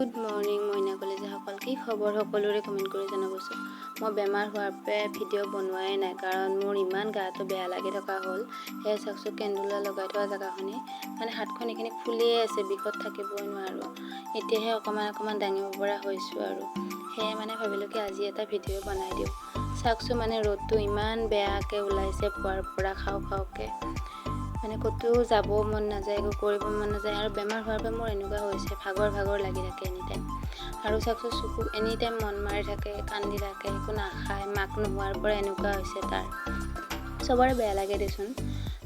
Good morning মইনা কলিজাসকল, কি খবৰ সকলোৰে কমেণ্ট কৰি জনাবচোন। মই বেমাৰ হোৱাৰ পৰা ভিডিঅ' বনোৱাই নাই, কাৰণ মোৰ ইমান গাটো বেয়া লাগি থকা হ'ল। সেয়া চাওকচোন, কেন্দুলা লগাই থোৱা জেগাখিনি, মানে হাতখন এইখিনি ফুলিয়ে আছে, বিষত থাকিবই নোৱাৰোঁ। এতিয়াহে অকণমান অকণমান দাঙিব পৰা হৈছোঁ আৰু সেয়ে মানে ভাবিলোঁ কি আজি এটা ভিডিঅ' বনাই দিওঁ। চাওকচোন, মানে ৰ'দটো ইমান বেয়াকৈ ওলাইছে পুৱাৰ পৰা খাওঁ খাওঁকৈ, মানে ক'তো যাব মন নাযায়, একো কৰিব মন নাযায়। আৰু বেমাৰ হোৱাৰ পৰা মোৰ এনেকুৱা হৈছে, ভাগৰ ভাগৰ লাগি থাকে এনি টাইম। আৰু চাওকচোন, চকু এনি টাইম মন মাৰি থাকে, কান্দি থাকে, একো নাখায়। মাক নোহোৱাৰ পৰা এনেকুৱা হৈছে তাৰ, চবৰে বেয়া লাগে দেচোন।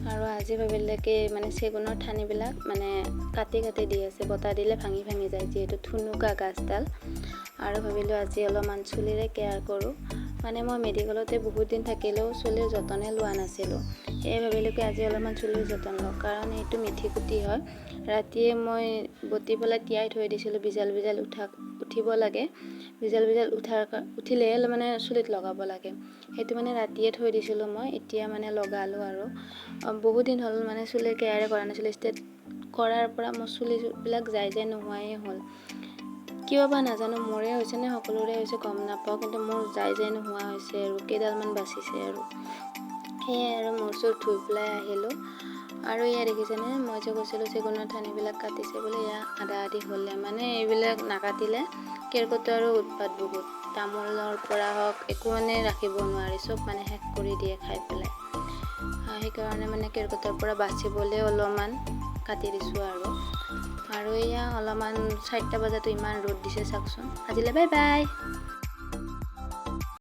আৰু আজি ভাবিলে কি মানে চেগুনৰ ঠানিবিলাক মানে কাটি কাটি দি আছে, বতাহ দিলে ভাঙি ভাঙি যায়, যিহেতু থুনুকা গাছডাল। আৰু ভাবিলোঁ আজি অলপমান চুলিৰে কেয়াৰ কৰোঁ। মানে মই মেডিকেলতে বহুত দিন থাকিলেও চুলিৰ যতনে লোৱা নাছিলোঁ। সেয়ে ভাবিলোঁ কি আজি অলপমান চুলিৰ যতন লওঁ, কাৰণ এইটো মিঠি গুটি হয়। ৰাতিয়ে মই বটি পেলাই তিয়াই থৈ দিছিলোঁ। বিজাল বিজাল উঠিব লাগে, বিজাল বিজাল উঠিলেহে মানে চুলিত লগাব লাগে। সেইটো মানে ৰাতিয়ে থৈ দিছিলোঁ মই, এতিয়া মানে লগালোঁ। আৰু বহুত দিন হ'ল মানে চুলিৰ কেয়াৰে কৰা নাছিলোঁ। ষ্ট্ৰেট কৰাৰ পৰা মোৰ চুলিবিলাক যাই যাই নোহোৱাই হ'ল। কিয় বা নাজানো, মোৰে হৈছে নে সকলোৰে হৈছে গম নাপাওঁ, কিন্তু মোৰ যাই যাই নোহোৱা হৈছে আৰু কেইডালমান বাচিছে। আৰু সেয়াই আৰু মূৰ চুৰ ধুই পেলাই আহিলোঁ। আৰু এয়া দেখিছেনে, মই যে কৈছিলোঁ চেগুনৰ ঠানিবিলাক কাটিছে বুলি, এয়া আধা আধি হ'লে। মানে এইবিলাক নাকাটিলে কেৰ্কেটুৱাৰো আৰু উৎপাত বহুত, তামোলৰ পৰা হওক, একো মানে ৰাখিব নোৱাৰি, চব মানে শেষ কৰি দিয়ে খাই পেলাই। সেইকাৰণে মানে কেৰ্কেটুৱাৰ পৰা বাচিবলৈ অলপমান কাটি দিছোঁ। আৰু আৰু এয়া অলপমান 4টা বজাতো ইমান ৰ'দ দিছে চাওকচোন। আজিলৈ বাই বাই।